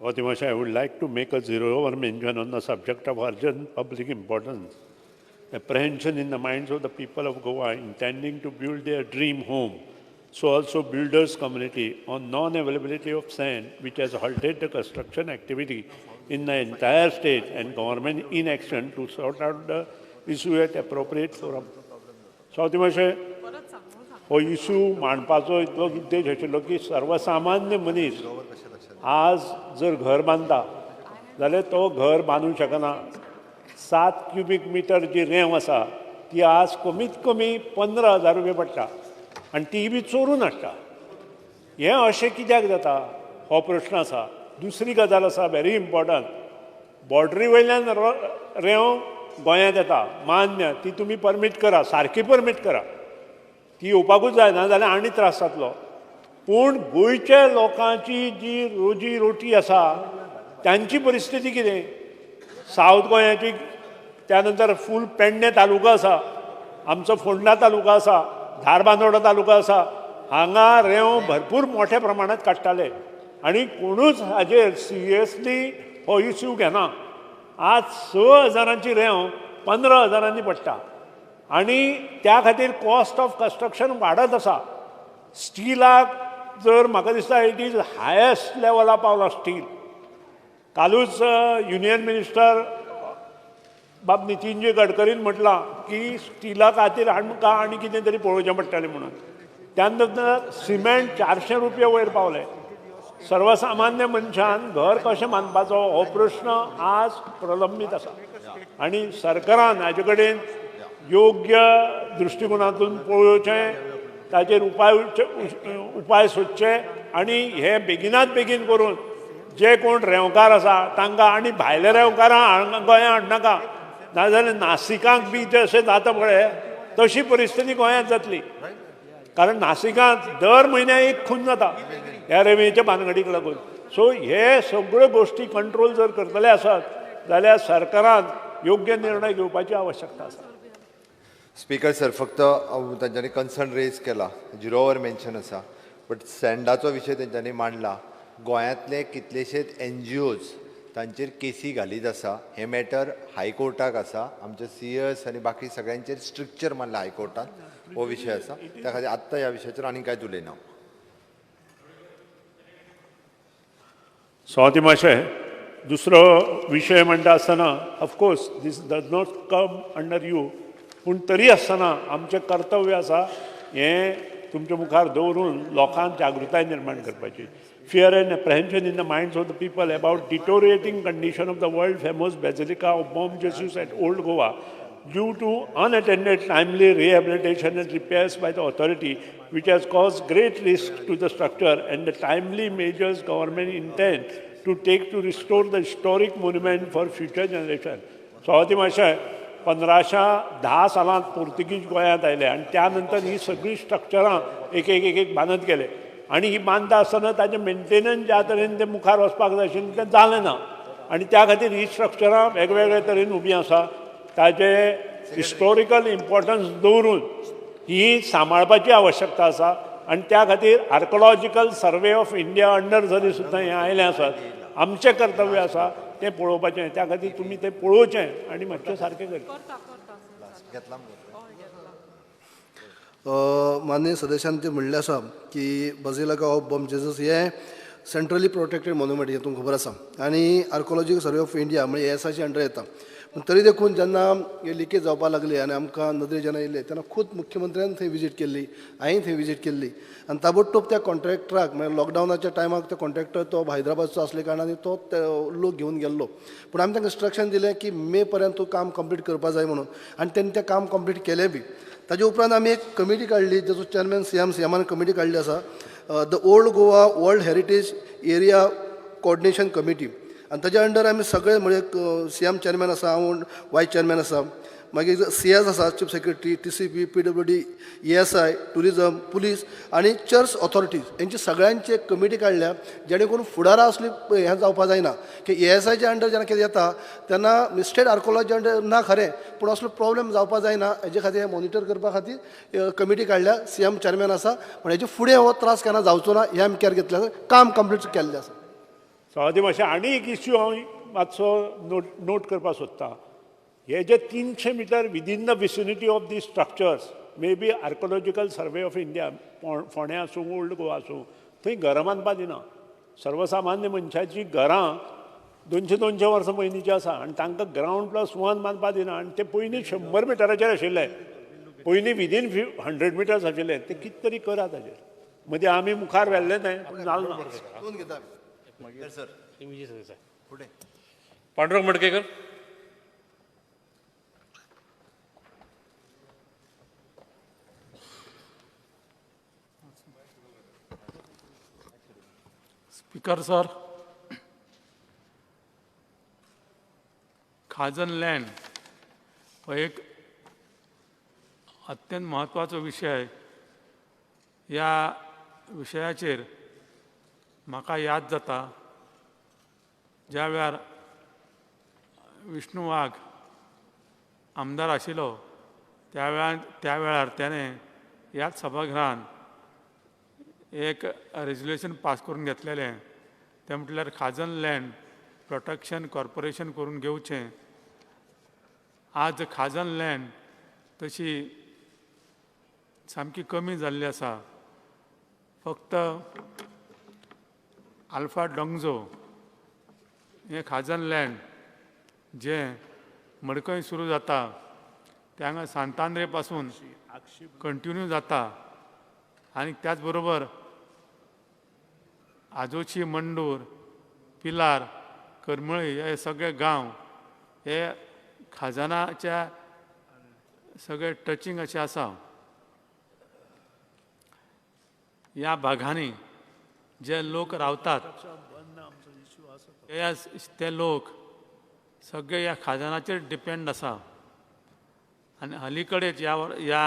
Swathi, I would like to make a zero-hour mention on the subject of urgent public importance. Apprehension in the minds of the people of Goa intending to build their dream home, so also builders community on non-availability of sand, which has halted the construction activity in the entire state, and government inaction to sort out the issue at appropriate forum. Swathi मातशें हो issue मांडपाचो इतलो उद्देश आशिल्लो की सर्वसामान्य मनीस आज जर घर बांदता जाल्यार तो घर बांदूंक शकना. 7 क्युबीक मिटर जी रेंव आसा ती आज कमीत कमी 15,000 रुपया पडटा आनी ती बी चोरून हाडटा. हें अशें कित्याक जाता हो प्रश्न आसा. दुसरी गजाल आसा व्हेरी इम्पॉर्टंट, बॉर्डरी वयल्यान रेंव गोंयांत येता, मान्य, ती तुमी परमीट करा, सारकी परमीट करा, ती येवपाकूच जाय, ना जाल्यार आनी त्रास जातलो. पूण गोंयच्या लोकांची जी रोजी रोटी आसा तांची परिस्थिती कितें? सावथ गोंयाची, त्या नंतर फूल पेडणे तालुका आसा, आमचो फोंडा तालुका आसा, धारबांदोडा तालुका आसा, हांगा रेंव भरपूर मोठ्या प्रमाणांत काडटाले आनी कोणूच हाजेर सिरियसली हो इश्यू घेना. आज 6,000 रेंव 15,000 पडटा आनी त्या खातीर कॉस्ट ऑफ कन्स्ट्रक्शन वाडत आसा. स्टिलाक जर म्हाका दिसता it is highest लेवला पावला स्टील. कालूच युनियन मिनिस्टर बाब नितीनजी गडकरीन म्हटलां की स्टिला खातीर आमकां आनी कितें तरी पळोवचें पडटलें म्हणून. त्या नंतर सिमेंट 400 रुपया वयर पावले. सर्वसामान्य मनशान घर कशें बांदपाचो हो प्रश्न आज प्रलंबीत आसा आनी सरकारान हाजे कडेन योग्य दृश्टिकोनातून पळोवचें, ताचेर उपाय सोदचे आनी हे बेगिनात बेगीन करून जे कोण रेंवकार आसा तांकां आनी भायले रेंवकारां गोंयांत हाडनाका, नाजाल्यार नासिकांक बी जशें जाता पळय तशी परिस्थिती गोंयांत जातली. कारण नासिकांत दर म्हयन्याक एक खून जाता ह्या रेंवेच्या भानगडीक लागून. सो हे सगळ्यो गोश्टी कंट्रोल जर करतले आसत जाल्यार सरकारान योग्य निर्णय घेवपाची आवश्यकता आसा. स्पीकर सर, फक्त तांच्यांनी कन्सर्न रेज केला, झिरो our mention आसा, बट सँडाचो विशय तेंच्यांनी मांडला. गोंयांतले कितलेशेच एनजीओज तांचेर केसी घालीत आसा. हें मॅटर हायकोर्टाक आसा. आमचे सीएस आनी बाकी सगळ्यांचेर स्ट्रिक्चर मारला हायकोर्टान, हो विशय आसा. त्या खातीर आत्तां ह्या विशयाचेर आनी कांयच उलयना. स्वाती माशे, दुसरो विशय म्हणटा आसतना of course this does not come under you, पूण तरी आसतना आमचें कर्तव्य आसा हें तुमच्या मुखार दवरून लोकांक जागृताय निर्माण करपाची. Fear and apprehension in the minds of the people about deteriorating condition of the world famous Basilica of Bom Jesus at Old Goa due to unattended timely rehabilitation and repairs by the authority, which has caused great risk to the structure, and the timely measures government intend to take to restore the historic monument for future generation. Swati माशे, 1510 सालांत पोर्तुगीज गोंयांत आयले आनी त्या नंतर ही सगळीं स्ट्रक्चरां एक एक एक एक बांदत गेले आनी ही बांदता आसतना ताचें मेंटेनन्स ज्या तरेन तें मुखार वचपाक जाय आशिल्लें तें जालें ना आनी त्या खातीर ही स्ट्रक्चरां वेगवेगळे तरेन उबीं आसा. ताजे हिस्टोरिकल इम्पॉर्टन्स दवरून ही सांबाळपाची आवश्यकता आसा आनी त्या खातीर archaeological survey of India under जरी सुद्दां हें आयलें आसत, आमचें कर्तव्य आसा तें पळोवपाचें. त्या खातीर तुमी तें पळोवचें आनी मातशें सारकें करचें. माननीय सदस्यान तें म्हणलें आसा की बाजिलिका ऑफ बॉम जेजस हें सेंट्रली प्रोटेक्टेड मोन्युमेंट हें तुमकां खबर आसा आनी आर्कोलॉजिकल सर्वे ऑफ इंडिया म्हणजे एएसआयच्या अंडर येता. पूण तरी देखून जेन्ना हे लिकेज जावपाक लागली आनी आमकां नदरे जेन्ना येयले तेन्ना खूद मुख्यमंत्र्यान थंय विजीट केल्ली, हांवें थंय विजीट केल्ली आनी ताबडतोब त्या कॉन्ट्रॅक्टराक म्हळ्यार लॉकडावनाच्या टायमाक तो कॉन्ट्रॅक्टर तो हैदराबादचो आसले कारणान तो लोक घेवन गेल्लो. पूण आमी तांकां इन्स्ट्रक्शन दिलें की मे पर्यंत तूं काम कंप्लीट करपा जाय म्हणून आनी तेणी तें काम कंप्लीट केलें बी. ताजे उपरांत आमी एक कमिटी काडली जेचो चेअरमॅन सीएम सीएमान कमिटी काडली आसा, the old Goa world heritage area coordination committee. आनी ताज्या अंडर आमी सगळे म्हणजे सीएम चेअरमॅन आसा, हांव वायस चेअरमॅन आसा, मागीर सीएस आसा, chief secretary, TCP, PWD, ASI, tourism, police आनी चर्च ऑथॉरिटीज हेंची सगळ्यांची एक कमिटी काडल्या जेणे करून फुडारा असली हें जावपा जायना की एएसआयच्या अंडर जेन्ना कितें येता तेन्ना स्टेट आर्कोलॉजी अंडर ना खरें, पूण असलो प्रॉब्लेम जावपा जायना हेजे खातीर मॉनिटर करपा खातीर कमिटी काडल्या. सीएम चेअरमॅन आसा, पूण हेजे फुडें हो त्रास केन्ना जावचो ना हें आमी केअर घेतलें आसा, काम कंप्लीट केल्लें आसा. सवादी मातशें आनी एक इश्यू हांव मातसो नोट करपाक सोदतां. हे जे 300 metre within the vicinity of the structures may be archaeological survey of India, फोंडें आसूं, ओल्ड गोवा आसूं, थंय घरां बांदपा दिना. सर्वसामान्य मनशाचीं घरां 200-200 वर्सां पयलींचीं आसा आनी तांकां ग्रावंड +1 बांदपा दिना. आनी ते पयलीं 100 मिटराचेर आशिल्ले, पयलीं विदीन 100 मिटर्स आशिल्ले. ते कितें तरी करा ताजेर. मदीं आमी मुखार व्हेल्लें तें जालें ना. दोन घेता. सर फुडें पांडुरंग मडकेकर. स्पीकर सर, खाजन लँड हो एक अत्यंत म्हत्वाचो विशय. ह्या विशयाचेर म्हाका याद जाता ज्या वेळार विष्णू वाघ आमदार आशिल्लो त्या वेळार तेणें ह्याच सभागृहान एक रेजोल्युशन पास करून घेतलेलें. तें म्हटल्यार खाजन लँड प्रोटेक्शन कॉर्पोरेशन करून घेवचें. आज खाजन लँड तशी सामकी कमी जाल्ली आसा. फक्त आल्फा डोंगजो हें खाजन लँड जें मडकय सुरू जाता तें हांगा सांतांद्रे पासून कंटिन्यू जाता आनी त्याच बरोबर आजोची, मंडूर, पिलार, करमळी हे सगळे गांव हे खाजनाच्या सगळे टचिंग अशें आसा. ह्या भागांनी जे लोक रावतात ते लोक सगळे ह्या खाजनाचेर डिपेंड आसा. आनी अलीकडेच ह्या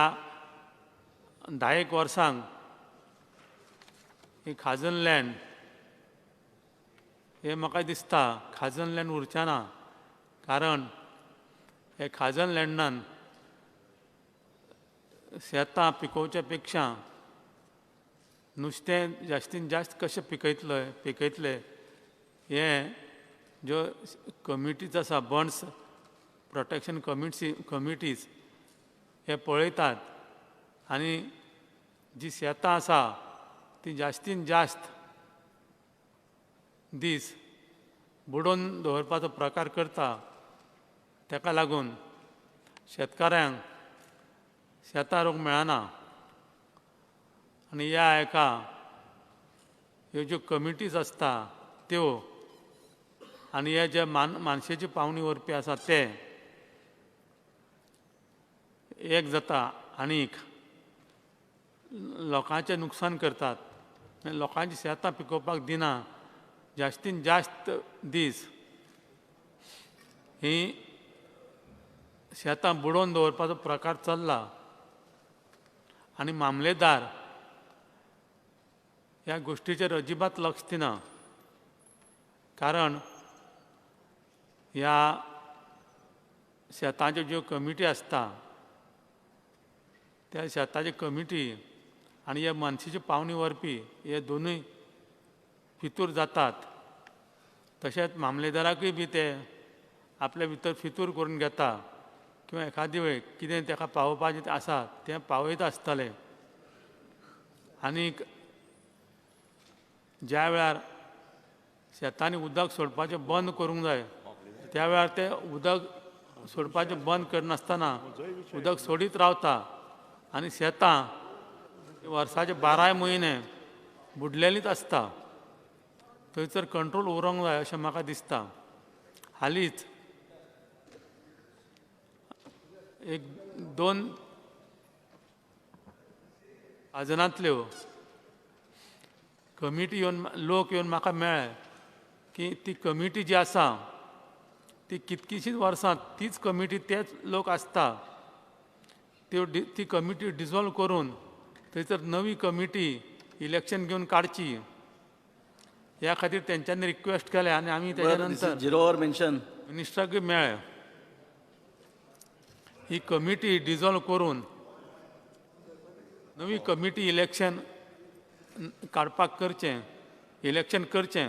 10 वर्सांक ही खाजन लँड हे म्हाका दिसता खाजन लँड उरचें ना. कारण हे खाजन लँडान शेतां पिकोवच्या पेक्षा नुस्तें जास्तीन जास्त कशें पिकयतले हें ज्यो कमिटीज आसा, बंड्स प्रोटेक्शन कमिटीज हे पळयतात आनी जी शेतां आसा ती जास्तीन जास्त दीस बुडोवन दवरपाचो प्रकार करता. ताका लागून शेतकाऱ्यांक शेतां रोवंक मेळना. आनी ह्या एका ह्यो ज्यो कमिटीज आसता त्यो आनी हे जे मानशेची पावणी व्हरपी आसा ते एक जाता आनीक लोकांचें नुकसान करतात. लोकांची शेतां पिकोवपाक दिना. जास्तीन जास्त दीस ही शेतां बुडोवन दवरपाचो प्रकार चल्ला. आनी मामलेदार ह्या गोश्टीचेर अजिबात लक्ष दिना. कारण ह्या शेतांच्यो ज्यो कमिटी आसता त्या शेताची कमिटी आनी ह्या मानशेची पावणी व्हरपी हे दोनूय फितूर जातात. तशेंच मामलेदाराकूय बी ते आपले भितर फितूर करून घेता किंवा एखादी वेळ कितें ताका पावोवपाचें आसा तें पावयता आसतलें. आनीक ज्या वेळार शेतांनी उदक सोडपाचें बंद करूंक जाय त्या वेळार ते उदक सोडपाचें बंद करनासतना उदक सोडीत रावता आनी शेतां वर्साचे 12 म्हयने बुडलेलींच आसता. थंयसर कंट्रोल उरोंक जाय अशें म्हाका दिसता. हालींच 1-2 खाजनांतल्यो कमिटी येवन लोक येवन म्हाका मेळ्ळे की ती कमिटी जी आसा ती कितकीशींच वर्सां तीच कमिटी तेच लोक आसता. त्यो ती कमिटी डिजॉल्व करून थंयसर नवी कमिटी इलेक्शन घेवन काडची ह्या खातीर तेंच्यांनी रिक्वेस्ट केलें. आनी आमी तेच्या नंतर झिरो our mention मिनिस्टराकूय मेळ्ळे. ही कमिटी डिजॉल्व करून नवी कमिटी इलेक्शन काडपाक करचें, इलेक्शन करचें.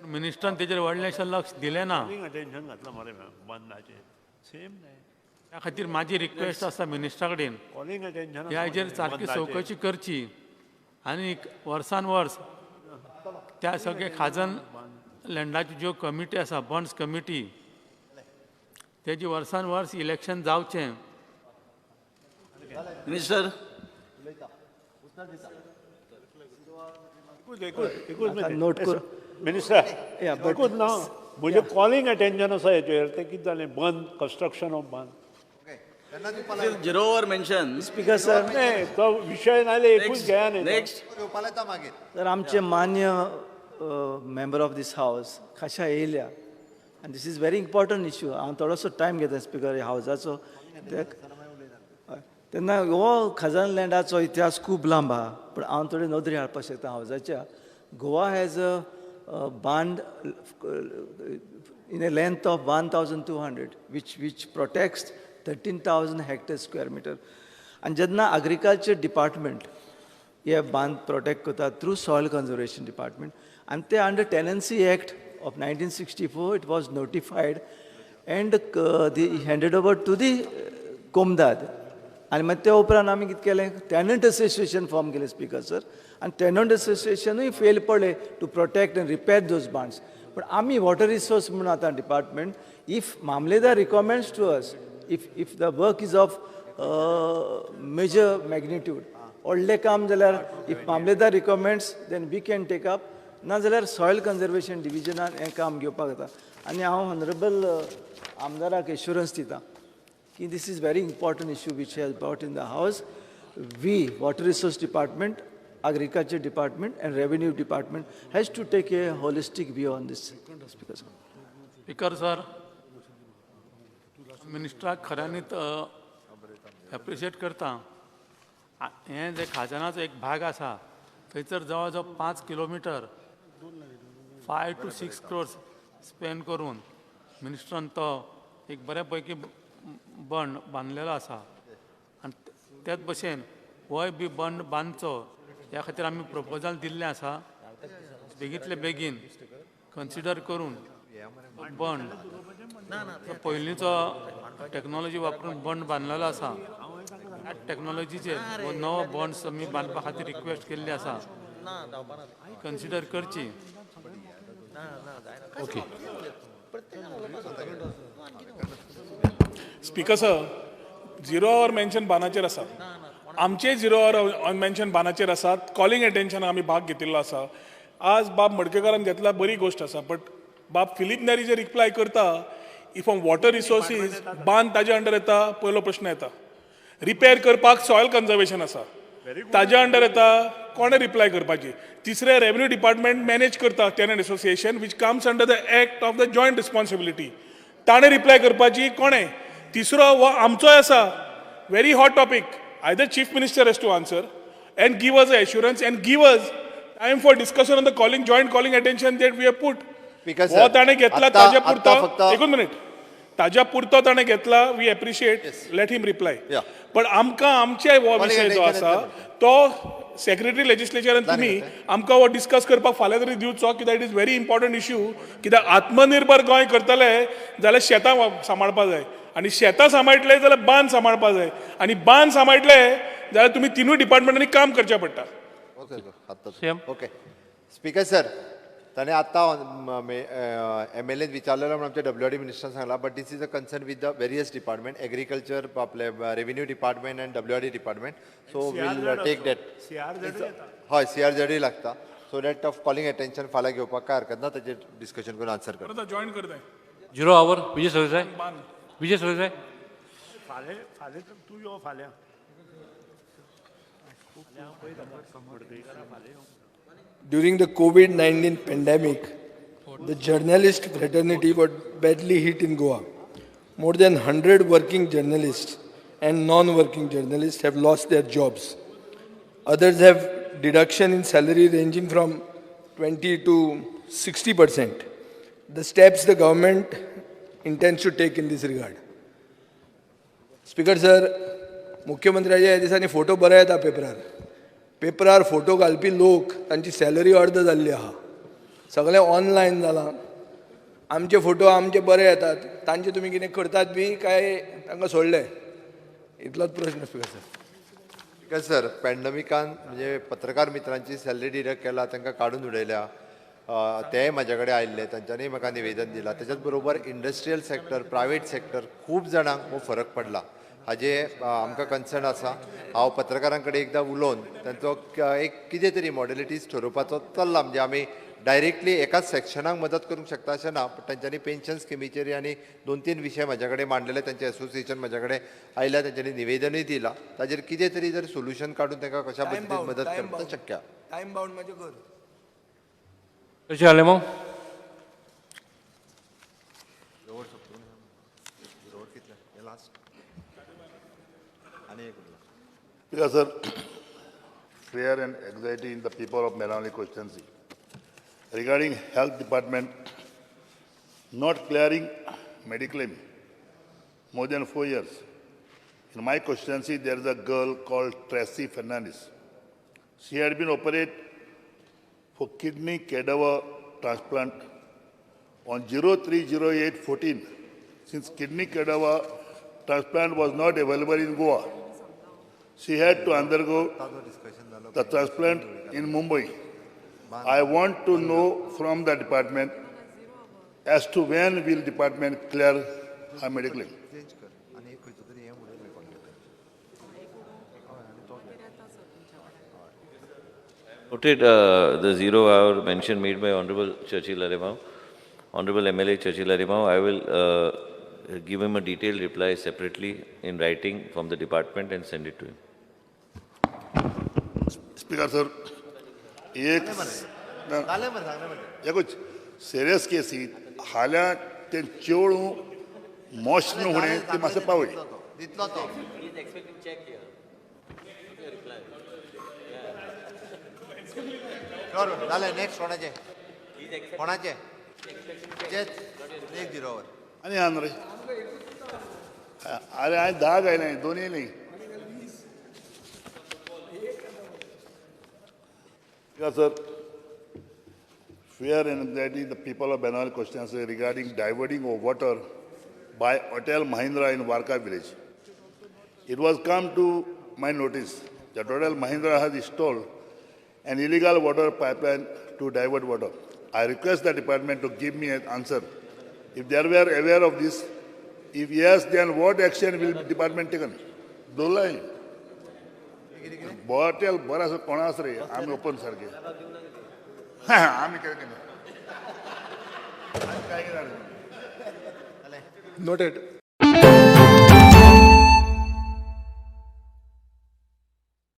मिनिस्टरान तेजेर व्हडलेंशें लक्ष दिलें ना. अटेन्शन घातलां मरे बंदाचेर सेम न्हय. त्या खातीर म्हाजी रिक्वेस्ट आसा मिनिस्टरा कडेन, कॉलिंग अटेन्शन ह्या हेजेर सारकी चवकशी करची आनी वर्सान वर्स त्या सगळे खाजन लँडाच्यो ज्यो कमिटी आसा, बॉन्ड्स कमिटी, तेजी वर्सान वर्स इलेक्शन जावचें. मिनिस्टर नोट कर. मिनिस्टर एकूच ना म्हणजे कॉलिंग अटेन्शन आसा हेचेर. तें कितें जालें बंद कन्स्ट्रक्शन ऑफ बंद zero over mention. Speaker sir, तो विशय नाल्यार एकूच घेया न्ही. नेक्स्ट तर आमचे मान्य मेंबर ऑफ these house खाशा येयल्या आनी this is very important issue. हांव थोडोसो टायम घेता स्पीकर हावजाचो. तेन्ना हो खाजन लँडाचो इतिहास खूब लांब आहा, पूण हांव थोडी नदरी हाडपाक शकता हावजाच्या. Goa has a bund in a length of 1,200 which protects 13,000 hectare square meter. आनी जेन्ना एग्रीकल्चर डिपार्टमेंट हे बांद प्रोटेक्ट करता थ्रू सॉयल कन्जर्वेशन डिपार्टमेंट, आनी ते under tenancy act of 1964 it was notified and the handed over to the Comunidade. आनी मागीर त्या उपरांत आमी कितें केलें, टॅनंट एसोसिएशन फॉर्म केलें स्पीकर सर. आनी टॅनंट एसोसिएशनूय फेल पडलें to protect and repair those bunds. पूण आमी वॉटर रिसोर्स म्हणून आतां department, if Mamlatdar recommends to us, if the work is of major magnitude, व्हडलें काम जाल्यार if Mamlatdar recommends then we can take up, ना जाल्यार सॉयल कन्जर्वेशन डिविजनान हें काम घेवपाक जाता. आनी हांव ऑनरेबल आमदाराक एश्युरन्स दिता की this is very important issue which has brought in the house. We water resource department, agriculture department and revenue department has to take a holistic view on this. Speaker sir. Speaker sir, मिनिस्टराक खऱ्यांनीच appreciate करता. हें जें खाजनाचो एक भाग आसा थंयसर जवळ जवळ 5 kilometre 5 to 6 crores spend करून मिनिस्टरान तो एक बऱ्या पैकी बंड बांदलेलो आसा. आनी त्याच भशेन होय बी बंड बांदचो ह्या खातीर आमी प्रपोजल दिल्लें आसा. बेगींतले बेगीन कन्सिडर करून बंड पयलींचो टॅक्नोलॉजी वापरून बंड बांदलेलो आसा, त्या टॅक्नोलॉजीचेर हो नवो बॉन्ड आमी बांदपा खातीर रिक्वेस्ट केल्ली आसा, कन्सिडर करची. Okay. Speaker sir, zero hour mention बानाचेर आसा, आमचे झिरो our mention बानाचेर आसात. कॉलिंग अटेन्शन आमी भाग घेतिल्लो आसा. आज बाब मडकेकारान घेतला, बरी गोश्ट आसा, बट बाब फिलीप नेरी जे रिप्लाय करता if on water resources बांद ताजे अंडर येता, पयलो प्रश्न येता. रिपेर करपाक सॉयल कन्जर्वेशन आसा, ताज्या अंडर येता, कोणें रिप्लाय करपाची. तिसरें रेवेन्यू डिपार्टमेंट मॅनेज करता tenant association which comes under the act of the joint responsibility, ताणें रिप्लाय करपाची कोणें. तिसरो हो आमचोय आसा very hot topic, either chief minister has to answer and give us assurance and give us time for discussion on the calling joint calling attention that we have put. हो ताणें घेतला ताज्या पुरतो, एकूच मिनीट, ताज्या पुरतो ताणें घेतला, we appreciate, let him reply. पण आमकां आमचे हो विशय जो आसा तो सेक्रेटरी लेजिस्लेचरान तुमी आमकां हो डिस्कस करपाक फाल्यां तरी दिवचो, कित्याक it is very important issue. कित्याक आत्मनिर्भर गोंय करतले जाल्यार शेतां सांबाळपा जाय, आनी शेतां सांबाळटले जाल्यार बांद सांबाळपा जाय, आनी बांद सांबाळटले जाल्यार तुमी तिनूय डिपार्टमेंटांनी काम करचें पडटा. ओके स्पीकर सर, ताणें आतां एम एल एन विचारलेलो म्हणून आमच्या डब्ल्यू आर डी मिनिस्टरान सांगला, but this is a concern with the various department, agriculture, आपले revenue department and W R D department. So we'll take that. हय, सी आर झेडूय लागता. So that of calling attention फाल्यां घेवपाक काय हरकत ना, ताचेर डिस्कशन करून आन्सर करता. जॉयन करता. Zero hour Vijay Sardesai. Vijay Sardesai फाल्यां फाल्यां तूं यो फाल्यां. During the COVID-19 pandemic, the journalist fraternity was badly hit in Goa. More than 100 working journalists and non-working journalists have lost their jobs. Others have deduction in salary ranging from 20 to 60%. The steps the government intends to take in this regard. Speaker sir, मुख्यमंत्र्याच्या ह्या दिसांनी photo बरे येता पेपरार. पेपरार photo घालपी लोक तांची salary अर्द जाल्ली आहा. सगळें ऑनलायन जालां. आमचे फोटो आमचे बरे येतात, तांचे तुमी कितें करतात बी काय तांकां सोडले? इतलोच प्रश्न स्पीकर सर. स्पीकर सर, पॅन्डमिकान म्हणजे पत्रकार मित्रांची सॅलरी डिडक्ट केला, तांकां काडून उडयल्या. तेय म्हाज्या कडेन आयिल्ले, तांच्यांनी म्हाका निवेदन दिलां. त्याच्याच बरोबर इंडस्ट्रियल सेक्टर, प्रायवेट सेक्टर, खूब जाणांक हो फरक पडला, हाजे आमकां कन्सर्न आसा. हांव पत्रकारां कडेन एकदां उलोवन तांचो एक कितें तरी मॉडेलिटीज ठरोवपाचो चल्ला. म्हणजे आमी डायरेक्टली एकाच सेक्शनाक मदत करूंक शकता अशें ना, पण तांच्यांनी पेन्शन स्किमीचेर आनी 2-3 विशय म्हाज्या कडेन मांडलेले. तांचें एसोसिएशन म्हाज्या कडेन आयल्या, तांच्यांनी निवेदनूय दिलां. ताजेर कितें तरी जर सोल्युशन काडून तांकां कशा पद्दतीन मदत करपाक शक्य. टायम बाउंड मातशें कर. Churchill Alemao. Because, sir, fear and anxiety in the people of Benaulim constituency regarding health department not clearing mediclaim more than 4 years. In my constituency, there is a girl called Tracy Fernandez. She had been operated for kidney cadaver transplant on 03/08/14. Since kidney cadaver transplant was not available in Goa, she had to undergo the transplant in Mumbai. I want to know from the department as to when will department clear her mediclaim. Noted the 0 hour mention made by Honorable Churchill Alemao, Honorable MLA Churchill Alemao. I will give him a detailed reply separately in writing from the department and send it to him. Speaker sir, एक एकूच serious केसी हाल्या ते चेडूं मोश न्हू हुणे ती मातशें पावय. नेक्स्ट कोणाचें कोणाचें एक 0 our आनी आहा न्हू रे. अरे हांवें 10 गायलें, दोनूय न्ही. Sir, fear and anxiety the people of Benaulim constituency regarding diverting of water by Hotel Mahindra in Varca village. It was come to my notice that Hotel Mahindra has installed an illegal water pipeline to divert water. I request the department to give me an answer. If they were aware of this, if yes, then what action will the department taken? दोलाय hotel बरं आसा, कोणा आसा रे, आमी open सारके. आमी काय केलें, काय कितें. Noted.